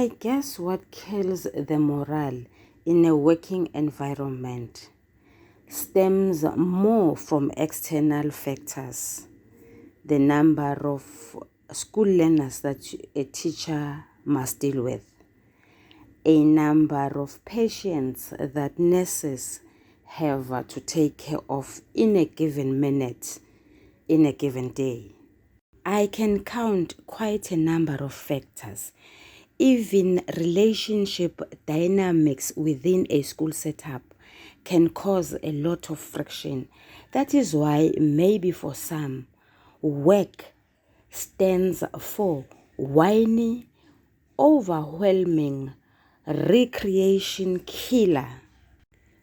I guess what kills the morale in a working environment stems more from external factors. The number of school learners that a teacher must deal with, a number of patients that nurses have to take care of in a given minute, in a given day. I can count quite a number of factors. Even relationship dynamics within a school setup can cause a lot of friction. That is why maybe for some, work stands for whiny, overwhelming recreation killer.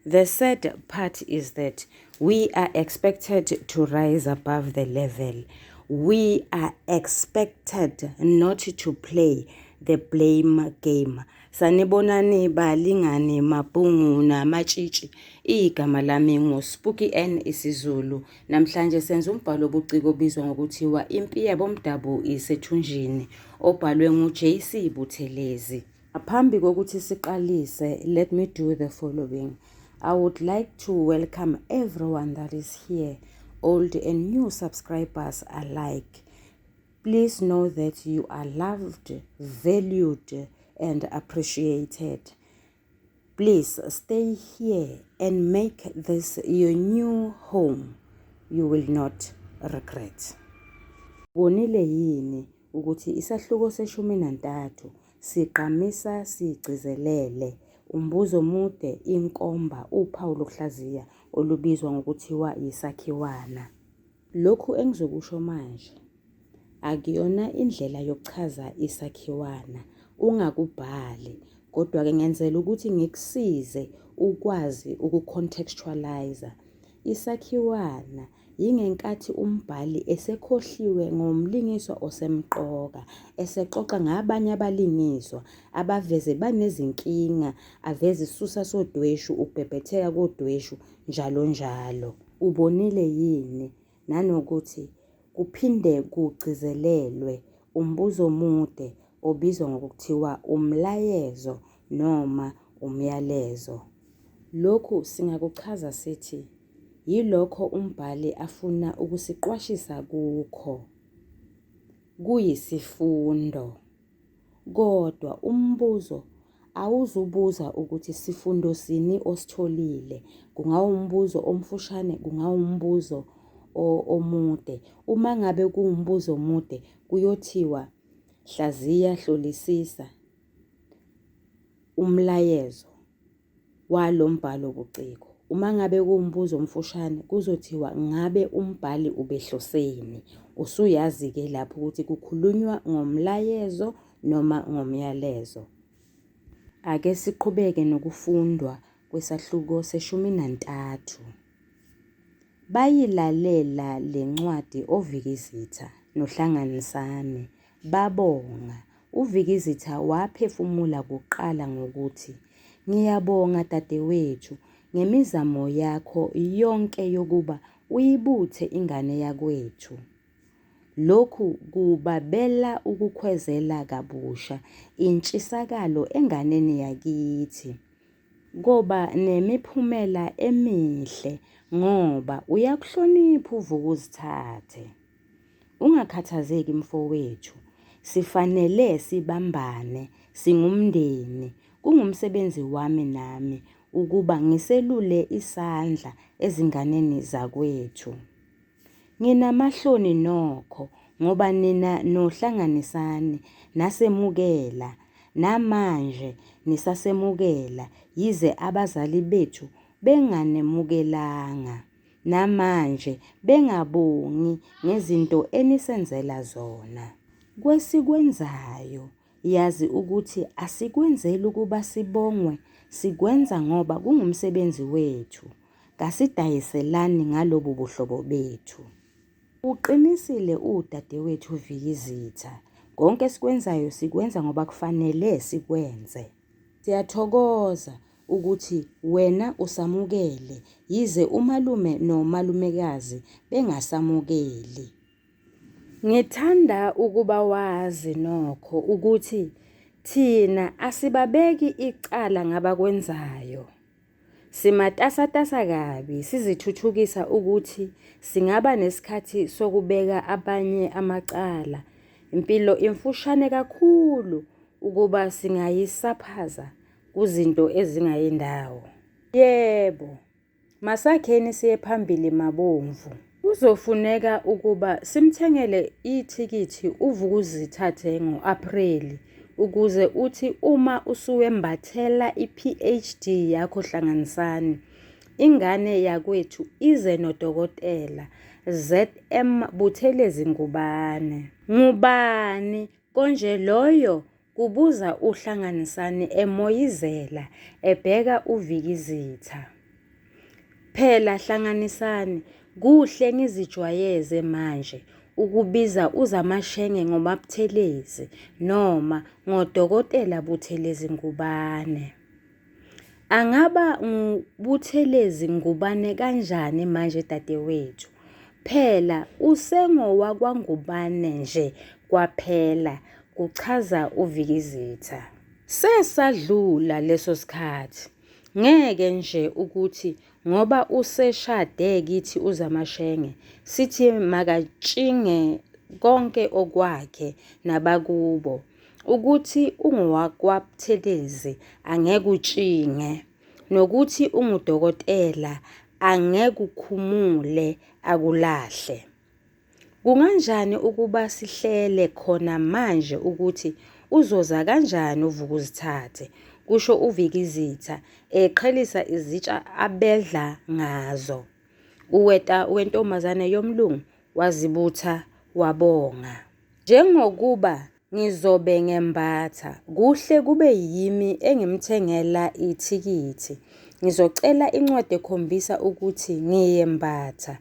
The sad part is that we are expected to rise above the level. We are expected not to play the blame game. Sanibonani balingani mabhungu namatshitshi. Igama lami nguSpooky N isiZulu. Namhlanje senza umbhalo obuciko obizwa ngokuthiwa Impi Yabomdabu Isethunjini obhalwe nguJC Buthelezi. Ngaphambi kokuthi siqalise, let me do the following. I would like to welcome everyone that is here, old and new subscribers alike. Please know that you are loved, valued, and appreciated. Please stay here and make this your new home. You will not regret. Ubonile yini ukuthi isahluko seshumi nantathu sigqamisa sigcizelele umbuzo omude, inkomba, uphawu lokuhlaziya olubizwa ngokuthiwa yisakhiwana. Lokhu engizokusho manje akuyona indlela yokuchaza isakhiwana, ungakubhali kodwa-ke ngenzela ukuthi ngikusize ukwazi uku-contextualise. Isakhiwana yingenkathi umbhali esekhohliwe ngomlingiswa osemqoka, esexoxa ngabanye abalingiswa abaveze banezinkinga, aveze isisusa sodweshu, ukubhebhetheka kodweshu, njalo njalo. Ubonile yini nanokuthi kuphinde kugcizelelwe umbuzo omude obizwa ngokuthiwa umlayezo noma umyalezo. Lokhu singakuchaza sithi yilokho umbhali afuna ukusiqwashisa kukho. Kuyisifundo. Kodwa umbuzo awuzubuza ukuthi sifundo sini ositholile. Kungawumbuzo omfushane, kungawumbuzo omude. Uma ngabe kuwumbuzo omude kuyothiwa hlaziya, hlolisisa umlayezo walo mbhalo buciko. Uma ngabe kuwumbuzo omfushane kuzothiwa ngabe umbhali ubehloseni. Usuyazi-ke lapho ukuthi kukhulunywa ngomlayezo noma ngomyalezo. Ake siqhubeke nokufundwa kwesahluko seshumi nantathu. Bayilalela le ncwadi oVikizitha noHlanganisani babonga. UVikizitha waphefumula kuqala ngokuthi, Ngiyabonga dadewethu ngemizamo yakho yonke yokuba uyibuthe ingane yakwethu. Lokhu kubabela ukukhwezela kabusha intshisakalo enganeni yakithi. Koba nemiphumela emihle ngoba uyakuhlonipha uVukuzithathe. Ungakhathazeki mfowethu, sifanele sibambane singumndeni. Kungumsebenzi wami nami ukuba ngiselule isandla ezinganeni zakwethu. Nginamahloni nokho ngoba nina noHlanganisani nasemukela, namanje nisasemukela yize abazali bethu benganemukelanga. Namanje bengabongi ngezinto enisenzela zona. Kwesikwenzayo, yazi ukuthi asikwenzeli ukuba sibongwe, sikwenza ngoba kungumsebenzi wethu. Kasidayiselani ngalobu buhlobo bethu. Uqinisile udadewethu Vikizitha. Konke esikwenzayo sikwenza ngoba kufanele sikwenze. Siyathokoza ukuthi wena usamukele yize umalume nomalumekazi bengasamukeli. Ngithanda ukuba wazi nokho ukuthi Thina asibabeki icala ngabakwenzayo. Simatasatasa kabi sizithuthukisa ukuthi singaba nesikhathi sokubeka abanye amacala. Impilo imfushane kakhulu ukuba singayisaphaza kuzinto ezingayi ndawo. Yebo, Masakheni siye phambili Mabomvu. Kuzofuneka ukuba simthengele ithikithi uVukuzithathe ngo-Apreli ukuze uthi uma usuwembathela i-PhD yakho Hlanganisani, ingane yakwethu ize noDokotela ZM Buthelezi Ngubane. Ngubani konje loyo Kubuza uHlanganisani emoyizela ebheka uVikizitha. Phela Hlanganisani kuhle ngizijwayeze manje ukubiza uZamashenge ngoMaButhelezi noma ngoDokotela Buthelezi Ngubane. Angaba nguButhelezi Ngubane kanjani manje dadewethu? Phela usengowakwaNgubane nje kwaphela, kuchaza uVikizitha. Sesadlula leso sikhathi. Ngeke nje ukuthi ngoba useshade kithi uZamashenge sithi makatshinge konke okwakhe nabakubo. Ukuthi ungowakwaButhelezi angeke utshinge, nokuthi ungudokotela angeke ukhumule akulahle. Kunganjani ukuba sihlele khona manje ukuthi uzoza kanjani uVukuzithathe, kusho uVikizitha eqhelisa izitsha abedla ngazo. Uweta wentombazane yomlungu wazibutha wabonga. Njengokuba ngizobe ngembatha, kuhle kube yimi engimthengela ithikithi. Ngizocela incwadi ekhombisa ukuthi ngiyembatha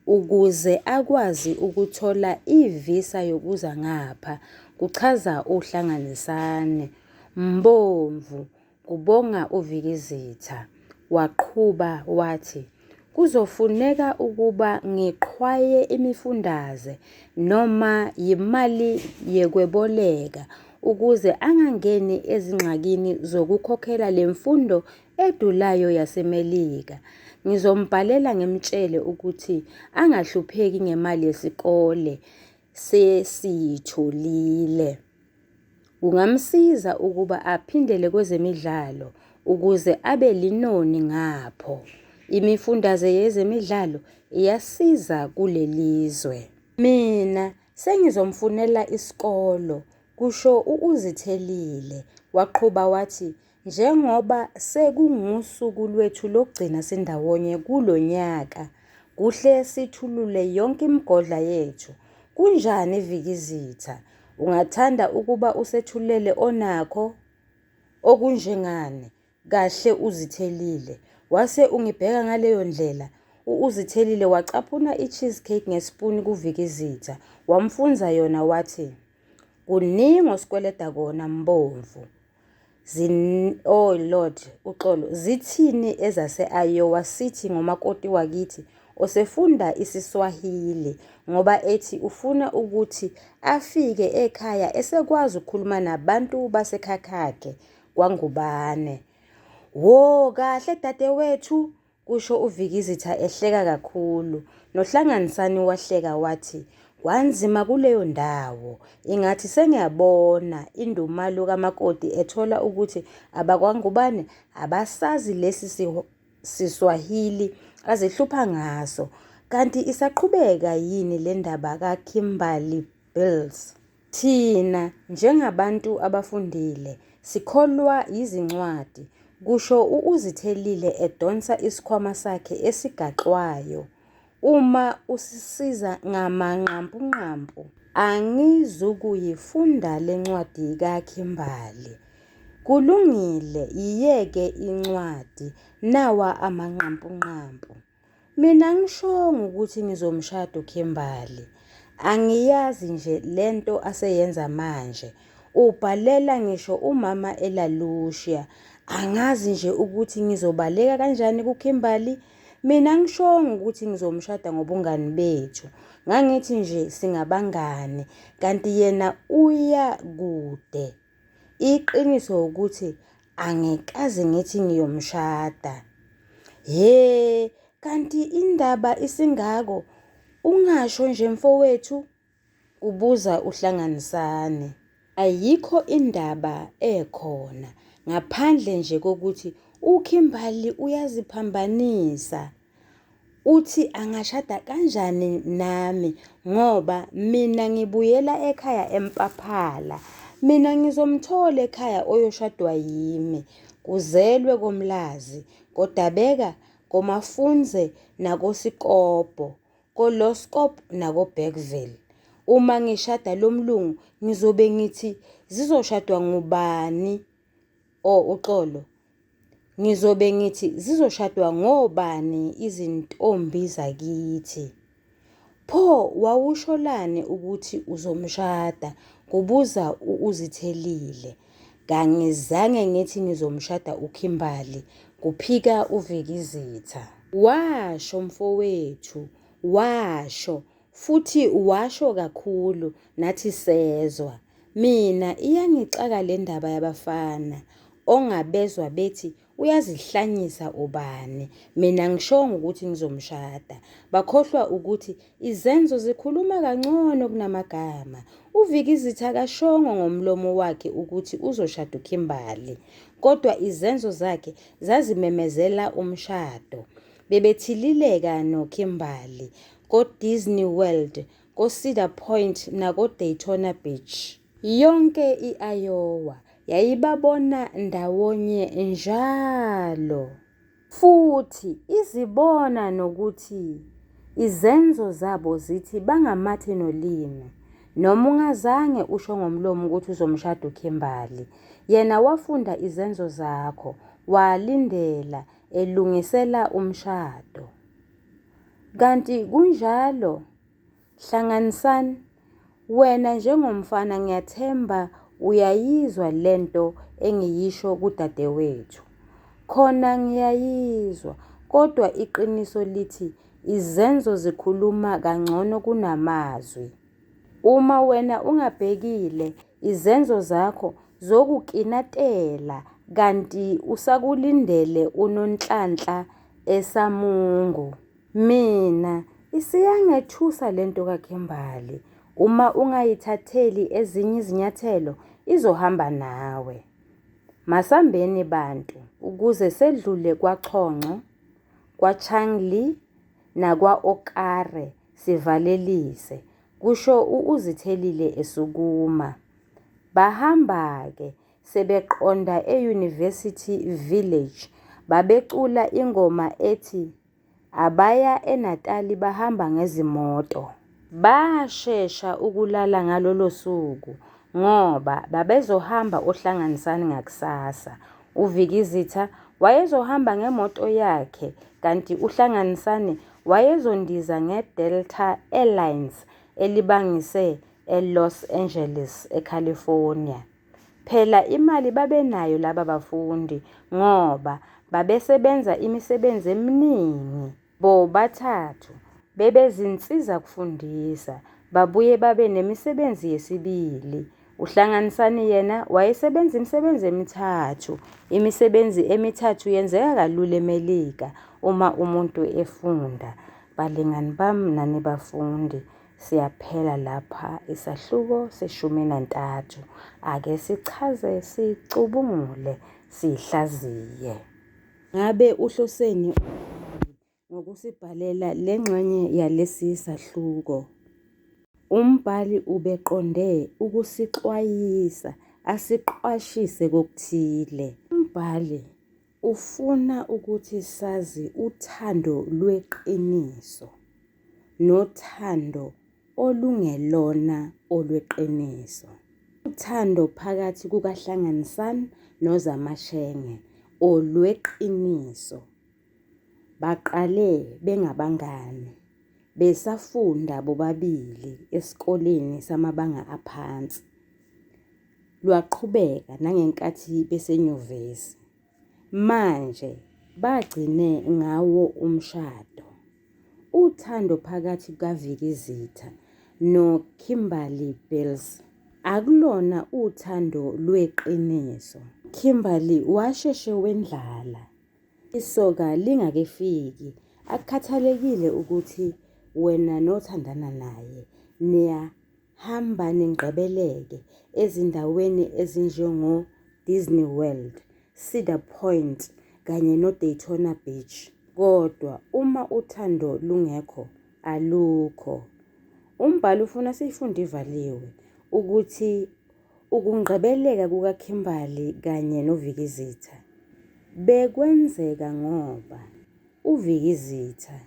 ukuze akwazi ukuthola i-visa yokuza ngapha, kuchaza uHlanganisani. Mbomvu, Kubonga uVikizitha. Waqhuba wathi, Kuzofuneka ukuba ngiqhwaye imifundaze noma yimali yekweboleka ukuze angangeni ezingxakini zokukhokhela le mfundo edulayo yaseMelika. Ngizombhalela ngimtshele ukuthi angahlupheki ngemali yesikole sesiyitholile. Kungamsiza ukuba aphindele kwezemidlalo ukuze abe linoni ngapho. Imifundaze yezemidlalo iyasiza kulelizwe. Mina sengizomfunela isikolo, kusho u-Uzithelile. Waqhuba wathi, Njengoba sekungusuku lwethu lokugcina sindawonye kulo nyaka, kuhle sithulule yonke imigodla yethu. Kunjani Vikizitha? Ungathanda ukuba usethulele onakho? Okunjengani? Kahle uzithelile. Wase ungibheka ngaleyo ndlela. U-Uzithelile wacaphuna i-cheesecake ngesipuni kuVikizitha, wamfunza yona wathi, Kuningi osikweleda kona Mbomvu. Zin oh Lord uxolo zithini ezase-Iowa City ngomakoti wakithi osefunda isiSwahili ngoba ethi ufuna ukuthi afike ekhaya esekwazi ukukhuluma nabantu basekhakhakhe kwaNgubane. Wo kahle dadewethu Kusho uVikizitha ehleka kakhulu. NoHlanganisani wahleka wathi, Kwanzima kuleyo ndawo. Ingathi sengiyabona indumalo kamakoti ethola ukuthi abakwaNgubane abasazi lesi siSwahili azihlupha ngaso. Kanti isaqhubeka yini le ndaba kaKimberly Bills? Thina njengabantu abafundile sikholwa yizincwadi, kusho u-Uzithelile edonsa isikhwama sakhe esigaxwayo. Uma usisiza ngamanqampunqampu, angizukuyifunda le ncwadi kaKhimbali. Kulungile, yiyeke incwadi, nawa amanqampunqampu. Mina angishongo ukuthi ngizomshada uKhimbali. Angiyazi nje le nto aseyenza manje. Ubhalela ngisho umama eLa Lucia. Angazi nje ukuthi ngizobaleka kanjani kuKhimbali. Mina angishongo ukuthi ngizomshada ngobungani bethu. Ngangithi nje singabangani kanti yena uya kude. Iqiniso ukuthi angikaze ngithi ngiyomshada. Hhe, kanti indaba isingako, ungasho nje mfowethu? Kubuza uHlanganisani. Ayikho indaba ekhona ngaphandle nje kokuthi uKimberly uyaziphambanisa. Uthi angashada kanjani nami ngoba mina ngibuyela ekhaya eMpaphala. Mina ngizomthola ekhaya oyoshadwa yimi. Kuzelwe koMlazi, koDabeka, koMafunze nakoSikobho. koLoskop nakoBergville. Uma ngishada lo mlungu ngizobe ngithi zizoshadwa ngubani? Oh uxolo. Ngizobe ngithi zizoshadwa ngobani izintombi zakithi? Pho wawusholani ukuthi uzomshada? Kubuza u-Uzithelile. Kangizange ngithi ngizomshada uKhimbali, kuphika uVikizitha. Washo mfowethu, washo, futhi washo kakhulu nathi sezwa. Mina iyangixaka le ndaba yabafana ongabezwa bethi uyazihlanyisa ubani mina ngishongo ukuthi ngizomshada bakhohlwa ukuthi izenzo zikhuluma kangcono kunamagama uVikizitha akashongo ngomlomo wakhe ukuthi uzoshada uKhimbali kodwa izenzo zakhe zazimemezela umshado bebethilileka noKhimbali koDisney World koCedar Point nakoDaytona Beach yonke i-Iowa Yayibabona ndawonye njalo. Futhi izibona nokuthi izenzo zabo zithi bangamathe nolimi. Noma ungazange usho ngomlomo ukuthi uzomshada uKhimbali, yena wafunda izenzo zakho, walindela, elungisela umshado. Kanti kunjalo? Hlanganisani, Wena njengomfana ngiyathemba uyayizwa lento engiyisho kudadewethu. Khona ngiyayizwa, kodwa iqiniso lithi izenzo zikhuluma kangcono kunamazwi. Uma wena ungabhekile, izenzo zakho zokukinatela kanti usakulindele uNonhlanhla esamungu. Mina isiyangethusa lento kaKhimbali. Uma ungayithatheli ezinye izinyathelo izohamba nawe. Masambeni bantu ukuze sedlule kwaChonco, kwaChangli nakwa-Okare sivalelise, kusho u-Uzithelile esukuma. Bahamba-ke sebeqonda e-University Village babecula ingoma ethi Abaya eNatali bahamba ngezimoto. Bashesha ukulala ngalolo suku ngoba babezohamba oHlanganisani ngakusasa. UVikizitha wayezohamba ngemoto yakhe kanti uHlanganisani wayezondiza ngeDelta Airlines elibangise eLos Angeles, eCalifornia. Phela imali babenayo laba bafundi ngoba babesebenza imisebenzi eminingi. Bobathathu bebezinsiza-kufundisa, babuye babe nemisebenzi yesibili. UHlanganisani yena wayesebenza imisebenzi emithathu. Imisebenzi emithathu yenzeka kalula eMelika uma umuntu efunda. Balingani bami nani bafundi, Siyaphela lapha isahluko seshumi nantathu. Ake sichaze sicubungule sihlaziye. Ngabe uhloseni umbhali ngokusibhalela le ngxenye yalesi sahluko? Umbhali ubeqonde ukusixwayisa asiqwashise kokuthile. Umbhali ufuna ukuthi sazi uthando lweqiniso nothando olungelona olweqiniso. Uthando phakathi kukaHlanganisani noZamashenge olweqiniso. Baqale bengabangani besafunda bobabili esikoleni samabanga aphansi. Lwaqhubeka nangenkathi besenyuvesi. Manje bagcine ngawo umshado. Uthando phakathi kukaVikizitha noKimberly Bills Akulona uthando lweqiniso. Kimberly washeshe wendlala isoka lingakefiki. Akukhathalekile ukuthi wena nothandana naye niyahamba ningqebeleke ezindaweni ezinjengo-Disney World, Cedar Point kanye noDaytona Beach. Kodwa uma uthando lungekho, alukho. Umbhali ufuna siyifunde ivaliwe ukuthi ukungqebeleka kukaKimberly kanye noVikizitha bekwenzeka ngoba uVikizitha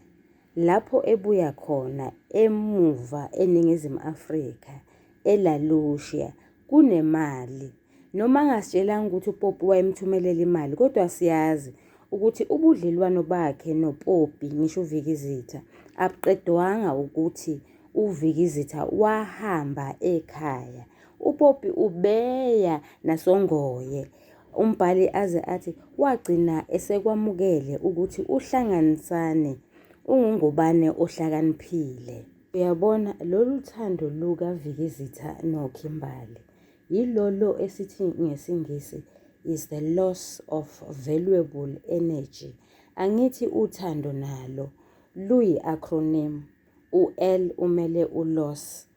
lapho ebuya khona emuva eNingizimu Afrika eLa Lucia kunemali. Noma angasitshelanga ukuthi uPoppy wayemthumelela imali kodwa siyazi ukuthi ubudlelwano bakhe noPoppy ngisho uVikizitha abuqedwanga ukuthi uVikizitha wahamba ekhaya. UPoppy ubeya nasoNgoye. Umbhali aze athi wagcina esekwamukele ukuthi uHlanganisani unguNgubane ohlakaniphile. Uyabona lolu thando lukaVikizitha noKimbali yilolo esithi ngesiNgisi is the loss of valuable energy. Angithi uthando nalo luyi-acronym, u-L umele u-loss,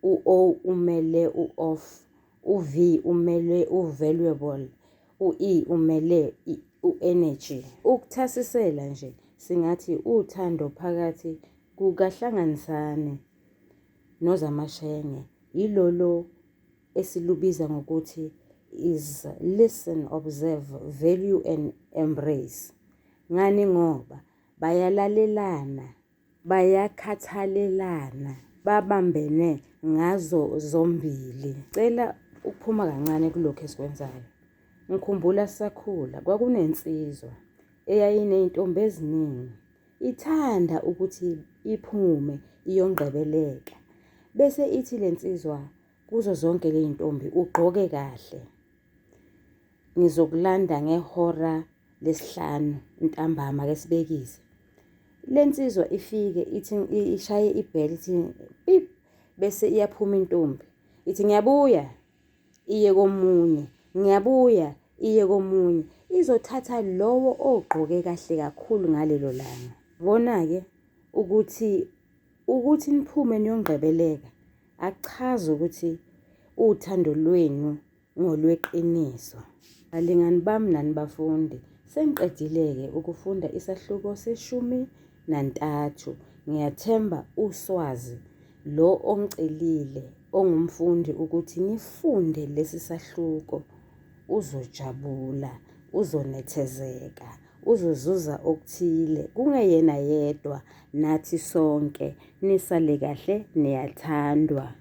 u-O umele u-off, u-V umele u-valuable, u-E umele u-energy. Ukuthasisela nje singathi uthando phakathi kukaHlanganisani noZamashenge yilolo esilubiza ngokuthi is listen, observe, value and embrace. Ngani ngoba bayalalelana, bayakhathalelana, babambene ngazo zombili. Cela ukuphuma kancane kulokhu esikwenzayo. Ngikhumbula sisakhula kwakunensizwa eyayiney'ntombi eziningi ithanda ukuthi iphume iyongqebeleka. Bese ithi le nsizwa kuzo zonke ley'ntombi ugqoke kahle, ngizokulanda ngehora lesihlanu ntambama ake sibekise. Le nsizwa ifike ithi ishaye ibhele ithi pip bese iyaphuma intombi ithi ngiyabuya iye komunye, ngiyabuya iye komunye izothatha lowo ogqoke kahle kakhulu ngalelo langa. Bona-ke ukuthi ukuthi niphume niyongqebeleka akuchazi ukuthi uthando lwenu ngolweqiniso. Balingani bami nani bafundi, sengiqedile-ke ukufunda isahluko seshumi nantathu. Ngiyathemba uswazi lo ongicelile ongumfundi ukuthi ngifunde lesi sahluko uzojabula, uzonethezeka, uzozuza okuthile kungeyena yedwa nathi sonke. Nisale kahle niyathandwa.